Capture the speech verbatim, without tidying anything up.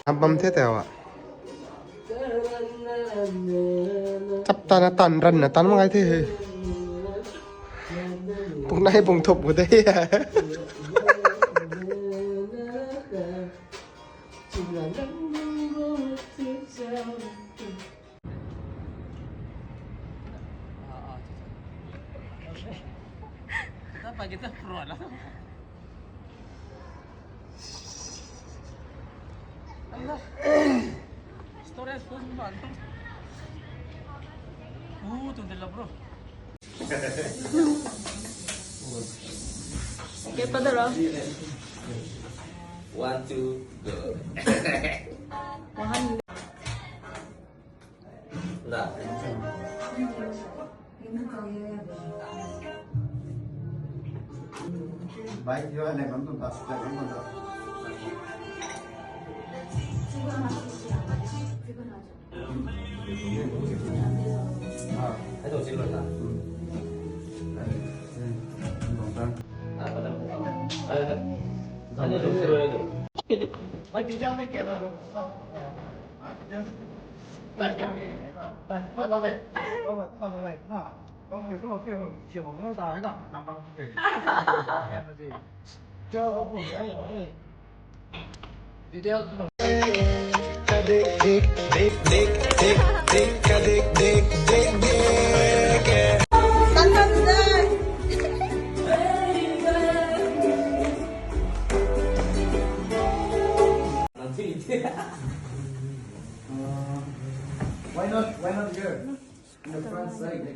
Ham bam the tei a. Chap tana tan ran na tan mangai the. Pung nai pung thup gu de. Storage full man. Uh, tu de la, bro. Kaya pa da ra? One, two, go. One. Da. Bike yo ne, bam tu bus le, bam tu. Why not? Why not here? In the front side.